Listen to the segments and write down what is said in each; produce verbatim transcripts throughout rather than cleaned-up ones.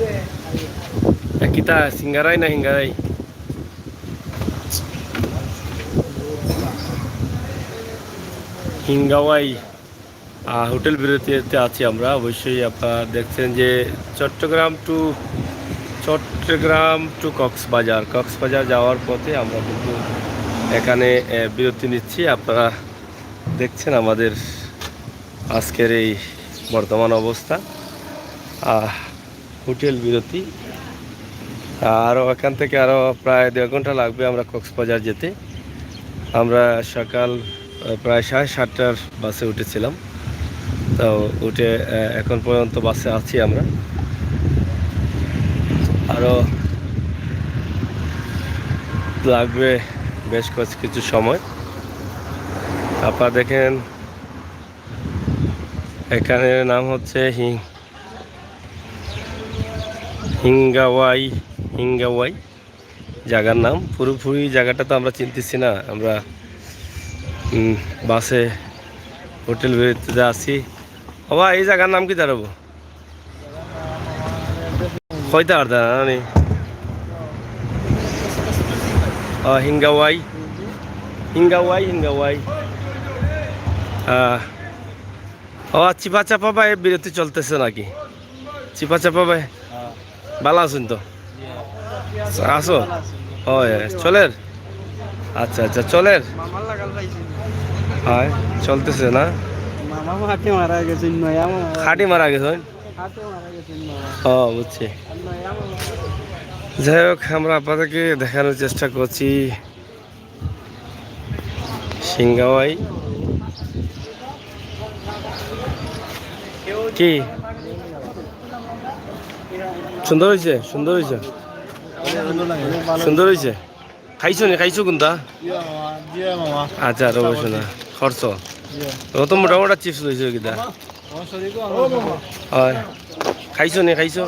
এ, কিতা সিঙ্গারাই না হিঙ্গারাই? হিঙ্গাওয়াই। আহ, হোটেল বিরতিতে আছি আমরা। অবশ্যই আপনারা দেখছেন যে চট্টগ্রাম টু, চট্টগ্রাম টু কক্সবাজার, কক্সবাজার যাওয়ার পথে আমরা কিন্তু এখানে, আহ, বিরতি নিচ্ছি। আপনারা দেখছেন আমাদের আজকের এই বর্তমান অবস্থা। আহ, হোটেল বিরতি। আরও এখান থেকে আরও প্রায় দেড় ঘন্টা লাগবে আমরা কক্সবাজার যেতে। আমরা সকাল, আহ, প্রায় সাড়ে সাতটার বাসে উঠেছিলাম। তো উঠে, আহ, এখন পর্যন্ত বাসে আছি আমরা। আরও লাগবে বেশ কয়েক কিছু সময়। আপনারা দেখেন, এখানে নাম হচ্ছে হি-, হিঙ্গাওয়াই, হিঙ্গাওয়াই জায়গার নাম। পুরোপুরি জায়গাটা তো আমরা চিনতেছি না। আমরা, উম, বাসে হোটেল বিরতিতে আছি। বাবা, এই জায়গার নাম কিতা? কইতা পারতা না নি? ও, হিঙ্গাওয়াই। হিঙ্গাওয়াই, হিঙ্গাওয়াই। আহ, ও, চিপা চাপা ভাই, বিরতি চলতেছে নাকি? চিপা চাপা ভাই? হ্যাঁ। ভালা আছইন তো? আছো? ও, এ, চলের? আচ্ছা, আচ্ছা, চলের? মামার লাগাল পাইছি। হয়, চলতেছে না? মামা খাটে মারা গেছে, নয়া মামা। খাটে মারা গেছে? খাটে মারা গেছে, মামা। ও, বুঝছি। আর নয়া মামা। যাই হোক, আমরা আপনাদেরকে দেখানোর চেষ্টা করছি সিঙ্গাওয়াই। কি? সুন্দর হইছে, সুন্দর হইছে, সুন্দর হইছে। খাইছো নি? খাইছো কোনটা? জি মামা, জি মামা। আচ্ছা, রবি সোনা, খরচ। জি। ও তো মোটামুটি চিপস লইছো কিতা? ও, sorry গো, আমার হয়। খাইছো নি? খাইছো?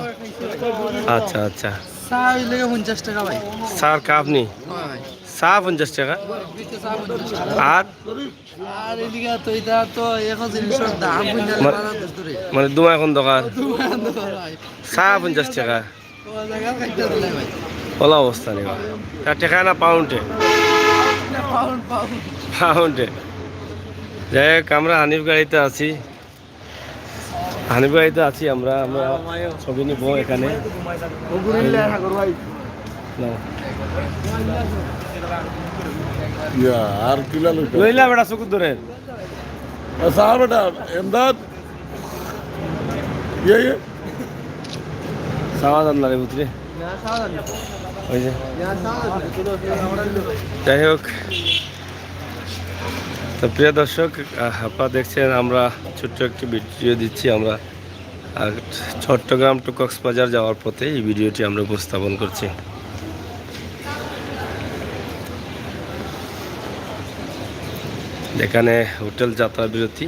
আচ্ছা, আচ্ছা। চা হইলে পঞ্চাশ টাকা ভাই। চার কাপ নি? হয়। চা পঞ্চাশ টাকা? দুইটা চা পঞ্চাশ টাকা। আর? আর এদিকে তো এটা তো এখন জিনিসের দাম পঞ্চাশ মা-, বাজার দোষ ধরে। মানে দুয়া এখন দোকান? দুয়া এখন দোকান ভাই। চা পঞ্চাশ টাকা? ও জায়গা খাইতে দিলে ভাই। ওলা অবস্থা নি ভাই। তার টাকা না পাউন্ডে? না, পাউন্ড, পাউন্ড। পাউন্ডে। যাই হোক, আমরা হানিফ গাড়িতে আছি। হানিফ গাড়িতে আছি আমরা, আমরা ছবি নিব এখানে। ও গুরিল্লা সাগর ভাই। না। ইয়া, আর কিলা লইতে? লইলা বেটা, চকুর ধরে। আ, চা বেটা, এমদাদ। ইয়ে, ইয়ে। চা বাজার না রে পুত্রে। ওই যে। যাই হোক, তো প্রিয় দর্শক, আহ, আপনারা দেখছেন, আমরা ছোট্ট একটি ভিডিও দিচ্ছি আমরা, আহ, চট্টগ্রাম টু কক্সবাজার যাওয়ার পথে এই ভিডিওটি আমরা উপস্থাপন করছি। এখানে হোটেল যাত্রা বিরতি।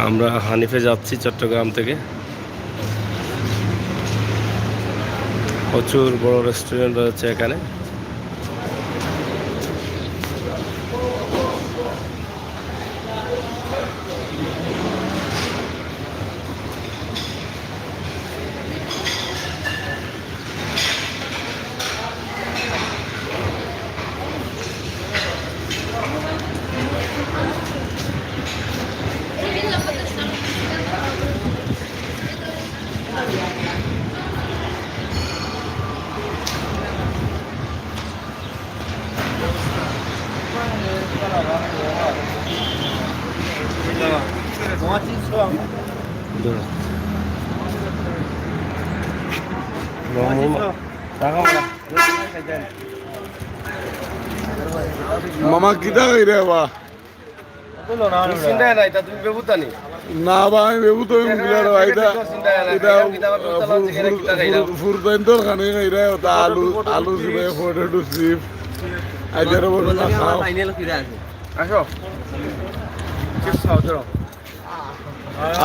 আমরা হানিফে যাচ্ছি চট্টগ্রাম থেকে। প্রচুর বড় রেস্টুরেন্ট রয়েছে এখানে। মামা, কিতা কইরে বা? তুমি চিন্তায় নাই, তা তুমি বেবুতা নি? না বা, আমি বেবুত অইমু কিলা রে বা, ইটা, ইটা ফুরদাইন্তর খানি খাইরা, ওটা আলু, আলু চিপস, পটেটো চিপস। আইজ আর বড় না খাও। আসো। চিপস খাও, ধরো।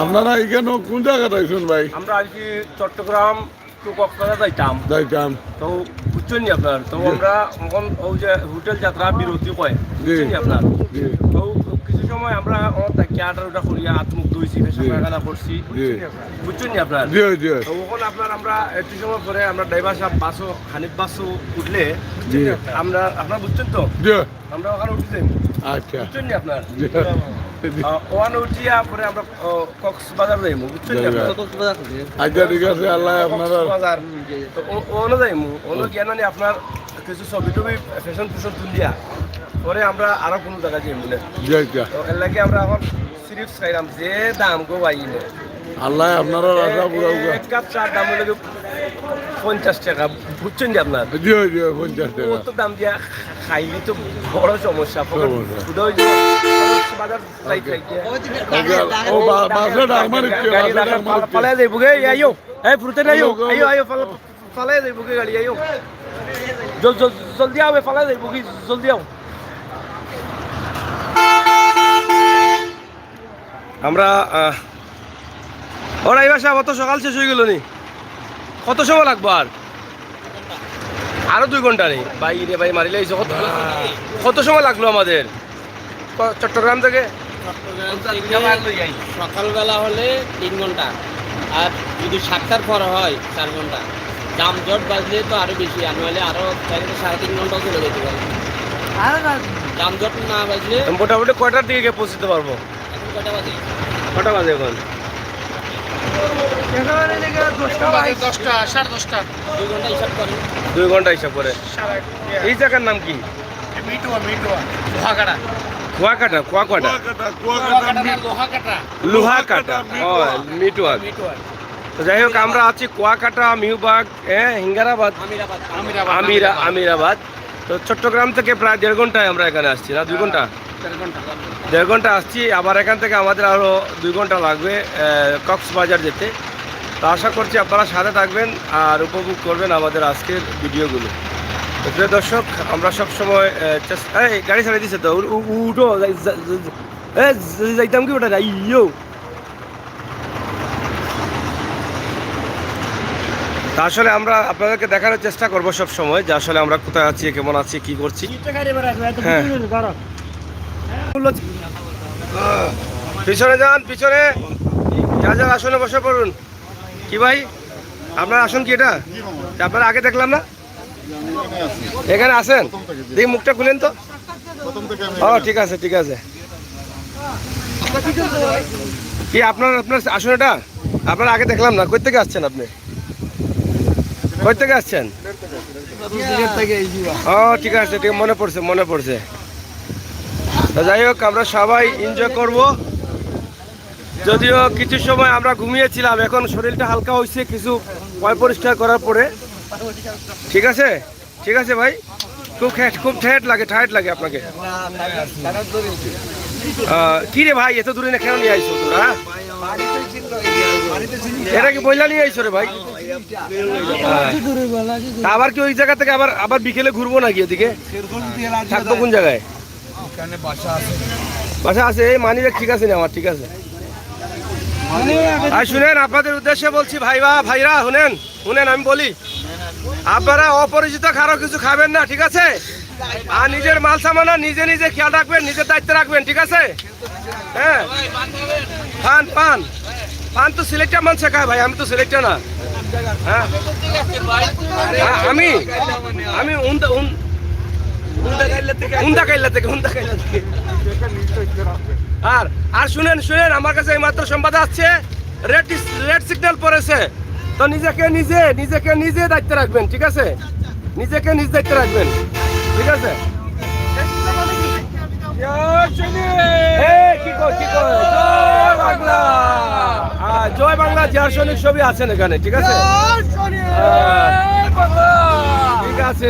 আপনারা এখানে কোন জায়গাত আইছেন ভাই? আমরা আইছি চট্টগ্রাম টু কক্সবাজার যাইতাম। যাইতাম। তো বুঝছেন নি আপনারা? তো জি। আমরা এখন ওই যে হোটেল যাত্রা বিরতি কয়, জি। বুঝছেন নি আপনারা? জি। তো কিছু সময় আমরা অন থাকি আঠারোটা করিয়া আত্মুখ ধুইছি, পেশাব জি। পায়খানা করছি। জি। বুঝছেন নি আপনার? জি, জি। তো ওখানে আপনার আমরা একটু সময় পরে আমরা ড্রাইভার সাহেব বাসও, হানিফ বাসও উঠলে জি। আমরা, আপনারা বুঝছেন তো? জি। আমরা ওখানে উঠে যাইব। আচ্ছা। বুঝছেন নি আপনার? জি। জি। আহ, ওখানে উঠিয়া পরে আমরা, আহ, কক্সবাজার যাইব, বুঝছেন নি জি, আপনার? জি। কক্সবাজার কোথায়? আচ্ছা, ঠিক আছে, আল্লাহ আপনারা কক্সবাজার। তো ও-, ওখানে যাইব, ওখানে হুম। গিয়া নানি আপনার কিছু ছবি টবি, ফ্যাশন ফুশন তুলিয়া পরে আমরা আরো কোনো জায়গায় যাইব না। জি, জি। তো এর লাগি আমরা এখন সিরিফ খাইলাম, যে দাম গো ভাই নে। আল্লাহ আপনারা রাজা পুরা পুরা। এক কাপ চার দাম হইল গিয়া পঞ্চাশ টাকা, বুঝছেন নি আপনার? জি, জি, পঞ্চাশ টাকা। অত দাম দিয়া খাইলে তো বড় সমস্যা। সমস্যা। উদয় বাজার যাই ওকে। খাইতে। ওকে, ও বা-, বাসে ডাক মারি, গাড়ি বাসে ডাক ডাক মারি। ফালাই যাইব গে, এই আইও। এই ফুরুতে নাই, আইও, আইও, আইও, আইও, ফালা-, ফালাই যাইব গে গাড়ি, আইও। জল-, জল-, জলদি আও, ফালাই যাইব গে, জলদি আও। আমরা, আহ, ও ড্রাইভার সাহেব, অত সকাল শেষ হয়ে গেল নি? কত সময় লাগবো আর? আরো দুই ঘন্টা নি? ভাই রে ভাই, মারিলে আইছো। কত, কত সময় লাগলো আমাদের ক-, চট্টগ্রাম থেকে? চট্টগ্রাম থেকে সকালবেলা হলে তিন ঘন্টা, আর যদি সাতটার পর হয় চার ঘন্টা। যানজট বাজলে তো আরো বেশি, আর নইলে আরো চাইলে সাড়ে তিন ঘন্টাও চলে যেতে পারে। আরো না। যানজট না বাজলে মোটামুটি কয়টার দিকে গিয়ে পৌঁছতে পারবো? এখন কয়টা বাজে? কটা বাজে এখন? এখন বাজে দশটা, সাড়ে দশটা। দুই ঘন্টা হিসাব করে। দুই ঘন্টা হিসাব করে। এই জায়গার নাম কি? মিটুয়া, মিটুয়া। লোহাকাটা। কুয়াকাটা, কুয়াকাটা। কুয়াকাটা, কুয়াকাটা, কুয়াকাটা না, মি-, লোহাকাটা। লোহাকাটা, ও, মিটুয়া। মিটুয়া। তো যাই হোক, আমরা আছি কুয়াকাটা, মিউবাগ, হ্যাঁ, হিঙ্গারাবাদ, আমিরাবাদ। আমিরাবাদ। আমিরা-, আমিরাবাদ। তো চট্টগ্রাম থেকে প্রায় দেড় ঘন্টায় আমরা এখানে আসছি, না, দুই ঘন্টা? দেড় ঘন্টা। দেড় ঘন্টা আসছি, আবার এখান থেকে আমাদের আরো দুই ঘন্টা লাগবে, আহ, কক্সবাজার যেতে। তো আশা করছি আপনারা সাথে থাকবেন আর উপভোগ করবেন আমাদের আজকের ভিডিওগুলো। তো প্রিয় দর্শক, আমরা সব সময়, আহ, চেস-, এই গাড়ি ছাড়াই দিছে তো, উ-, উ-, উঠো, যাই-, যা-, যা-, যা-, এ, যাই-, যাইতাম কি ওটা? যাইও। তা আসলে আমরা আপনাদেরকে দেখানোর চেষ্টা করব সব সময় যে আসলে আমরা কোথায় আছি, কেমন আছি, কি করছি। হ্যাঁ। পিছনে যান, পিছনে। যা যার আসনে বসে পড়ুন। কি ভাই, আপনার আসন কি এটা? আপনারা আগে দেখলাম না? এখানে আছেন? দেখি মুখটা খুলেন তো। ও, ঠিক আছে, ঠিক আছে। কি আপনার, আপনার আসন এটা? আপনার আগে দেখলাম না। কই থেকে আসছেন আপনি? কই থেকে আসছেন? ও, ঠিক আছে, ঠিক, মনে পড়ছে, মনে পড়ছে। তো যাই হোক, আমরা সবাই এনজয় করব। যদিও কিছু সময় আমরা ঘুমিয়েছিলাম, এখন শরীরটা হালকা হইছে কিছু পয় পরিষ্কার করার পরে। ঠিক আছে, ঠিক আছে ভাই। খুব ঠেট, খুব ঠেট লাগে, টায়ার্ড লাগে আপনাকে। আহ, কি রে ভাই, এত দূরে না কেন নিয়ে আইছো তোরা, হ্যাঁ? এটা কি বইলা নিয়ে আইছো রে ভাই? হ্যাঁ। তা আবার কি ওই জায়গা থেকে আবার, আবার বিকেলে ঘুরবো নাকি এদিকে? থাকবো কোন জায়গায়? বাসা আছে, এই মানি ব্যাগ ঠিক আছে নি আমার, ঠিক আছে। আর শুনেন, আপনাদের উদ্দেশ্যে বলছি ভাইবা, ভাইরা, শুনেন, শুনেন, আমি বলি, আপনারা অপরিচিত কারো কিছু খাবেন না, ঠিক আছে? আর নিজের মাল সামানা নিজে নিজে খেয়াল রাখবেন, নিজের দায়িত্বে রাখবেন, ঠিক আছে? হ্যাঁ, পান, পান, পান তো সিলেক্টর মানুষে খায় ভাই, আমি তো সিলেক্টর না। হ্যাঁ, আ-, আমি, আমি উন্দা, উন-, উন্দা কাইল্লা থেকে, উন্দা কাইল্লা থেকে, উন্দা কাইল্লা থেকে। আর, আর শুনেন, শুনেন, আমার কাছে এই মাত্র সংবাদ আসছে, রেড ইস-, রেড সিগন্যাল পড়েছে। তো নিজেকে নিজে, নিজেকে নিজে দায়িত্বে রাখবেন, ঠিক আছে? নিজেকে নিজ দায়িত্বে রাখবেন, ঠিক আছে? এ, কি কয়, কি কয়? জয় বাংলা। আহ, জয় বাংলা, জিয়ার সৈনিক সবই আছেন এখানে, ঠিক আছে? আহ, ঠিক আছে।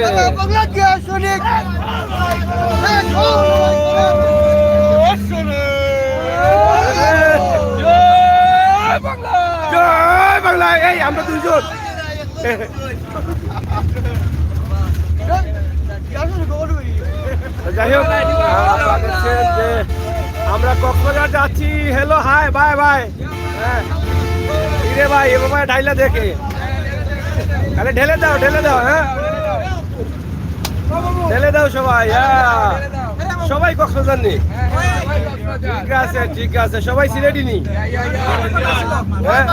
জয় বাংলা। এই, আমরা দুইজন। যাই হোক, আহ, আপনারা দেখছেন যে আমরা কক্সবাজার যাচ্ছি। Hello, hi, bye, bye. হ্যাঁ। কিরে ভাই, এ বাবা ঢাইলা দেখে। আরে ঢেলে দাও, ঢেলে দাও, হ্যাঁ? ঢেলে দাও সবাই, হ্যাঁ। সবাই কক্সবাজার নি। ঠিক আছে, ঠিক আছে, সবাই সিলেটি নি? হ্যাঁ?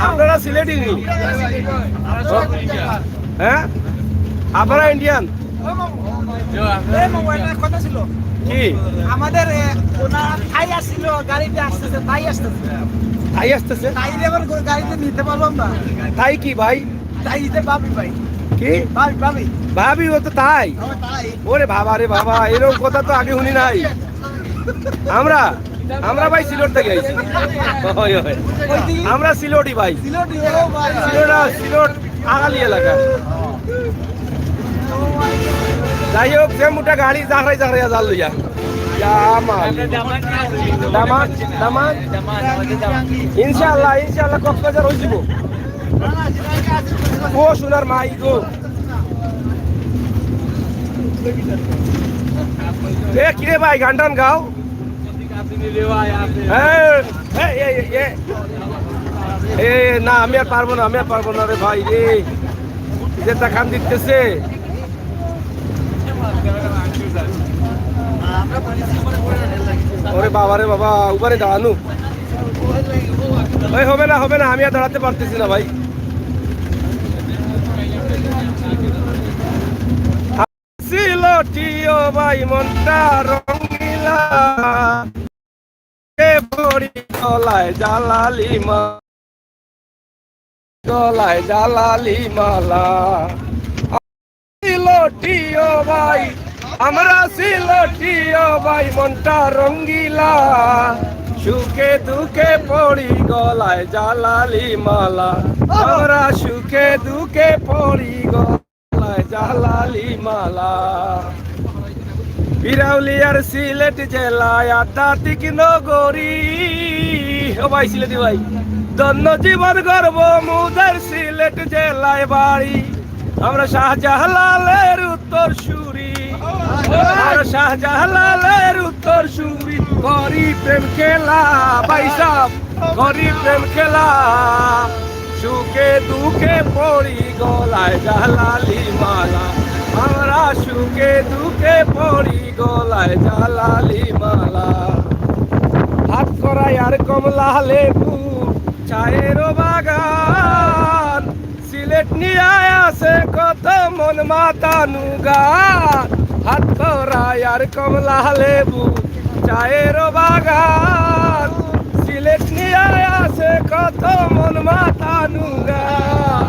আপনারা সিলেটি নি? হ্যাঁ, আপনারা ইন্ডিয়ান? এই মামু, একটা কথা ছিল। কি? আমাদের, এ, ওনার ভাই আসছিল, গাড়িতে আসতেছে, তাই আসতেছে। তাই আসতেছে? তাই রে, আবার গাড়িতে নিতে পারলাম না। তাই কি ভাই? তাই যে ভাবি ভাই। কি? ভাবি, ভাবি। ভাবি, ও তো তাই। ও তাই। ওরে বাবা রে বাবা, এরকম কথা তো আগে শুনি নাই। আমরা, আমরা ভাই সিলেট থেকে আইছি। হয়, হয়। আমরা সিলেটি ভাই। সিলেটি, ও ভাই। সিলেট, সিলেট আগালি এলাকা। যাই হোক, যে মোটা গাড়ি জাহরাই জাহরাই আজার লইয়া। ইয়া মালি। দামান, দামান। ইনশাআল্লাহ, ইনশাআল্লাহ কক্সবাজার হয়ে যাব। ও সোনার মাই গো। এ কিরে ভাই, গান টান গাও। এ, এ, এ, এ, এ। এ, না, আমি আর পারবো না, আমি আর পারবো না রে ভাই রে। যে তা কান দিতেছে। ওরে বাবা রে বাবা, উবারে দাঁড়ানো। ওই হবে না, হবে না, আমি আর দাঁড়াতে পারতেছি না ভাই। সিলটিও ভাই মনটা রঙ্গিলা, এ পড়ি গলায় জালালি মা, গলায় জালালি মালা। সিলটিও ভাই, আমরা সিলটিও ভাই মনটা রঙ্গিলা, সুখে দুঃখে পড়ি গলায় জালালি মালা। আমরা সুখে দুঃখে পড়ি গলায় জালালি মালা। বিরাউলিয়ার সিলেট জেলায় আধ্যাত্মিক নগরী। ও ভাই সিলেটি ভাই, ধন্য জীবন গর্ব মুদের সিলেট জেলায় বাড়ি। আমরা শাহজালালের উত্তর সুরি, আমরা শাহজালালের উত্তর সুরি। করি প্রেম খেলা, ভাই সাহেব, করি প্রেম খেলা। সুখে দুঃখে পড়ি গলায় জালালি মালা, আমরা সুখে দুঃখে পড়ি গলায় জালালি মালা। হাত করাই আর কমলা লেবু, চায়েরও বাগান, সিলেট নিয়া আছে কত মন মাতানু গান। হাত করাই আর কমলা লেবু, চায়েরও বাগান, সিলেট নিয়া আছে কত মন মাতানু গান।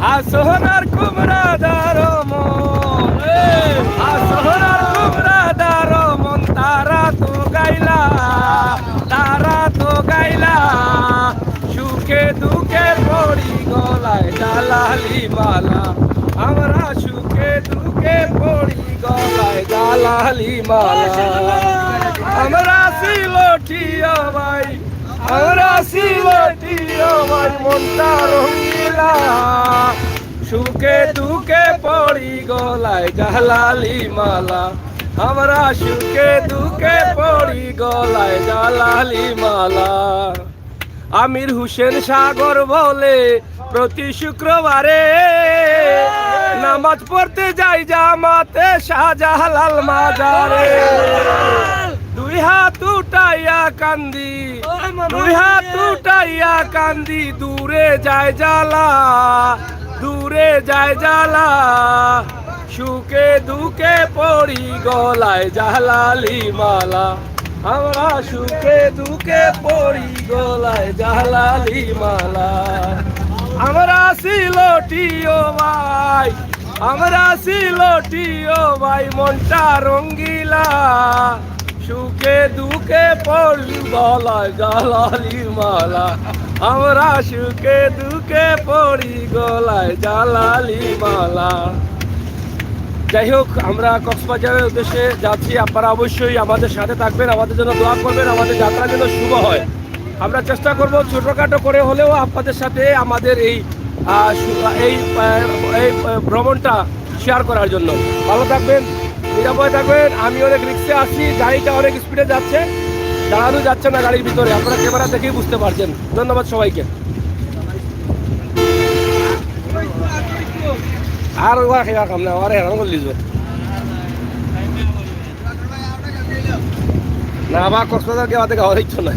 হাসনার কুমড়া দারো মন, হাসনার কুমড়া দারো মন, তারা তো গাইলা, তারা তো গাইলা। সুখে দুঃখে পড়ি গলায় জালালি মালা, আমরা সুখে দুঃখে পড়ি গলায় জালালি মালা। আমরা সিলটিও ভাই, আমরা সিলটিও ভাই মনটা রঙ্গিলা, সুখে দুঃখে পড়ি গলায় জালালি মালা, আমরা সুখে দুঃখে পড়ি গলায় জালালি মালা। আমির হোসেন সাগর বলে প্রতি শুক্রবারে নামাজ পড়তে যাই জামাতে শাহজালাল মাজারে। দুই হাত উঠাইয়া কান্দি, দুই হাত উঠাইয়া কান্দি, দূরে যায় জ্বালা, দূরে যায় জ্বালা। সুখে দুঃখে পড়ি গলায় জালালি মালা, আমরা সুখে দুঃখে পড়ি গলায় জালালি মালা। আমরা সিলটিও ভাই, আমরা সিলটিও ভাই মনটা রঙ্গিলা, সুখে দুঃখে পড়ি গলায় জালালি মালা, আমরা সুখে দুঃখে পড়ি গলায় জালালি মালা। যাই হোক, আমরা কক্সবাজারের উদ্দেশ্যে যাচ্ছি। আপনারা অবশ্যই আমাদের সাথে থাকবেন, আমাদের জন্য দোয়া করবেন, আমাদের যাত্রা যেন শুভ হয়। আমরা চেষ্টা করব ছোটখাটো করে হলেও আপনাদের সাথে আমাদের এই, আহ, শু-, এই, আহ, এই, আহ, ভ্রমণটা শেয়ার করার জন্য। ভালো থাকবেন, নিরাপদে থাকবেন। আমি অনেক রিস্কে আছি, গাড়িটা অনেক স্পিডে যাচ্ছে, দাঁড়ানো যাচ্ছে না গাড়ির ভিতরে, আপনারা ক্যামেরা দেখেই বুঝতে পারছেন। ধন্যবাদ সবাইকে। আর ওরা খেয়ে রাখলাম না, ওরা হেরান করে দিল। না বা কক্সবাজার গিয়া বাদে গাওয়া যাইতো না।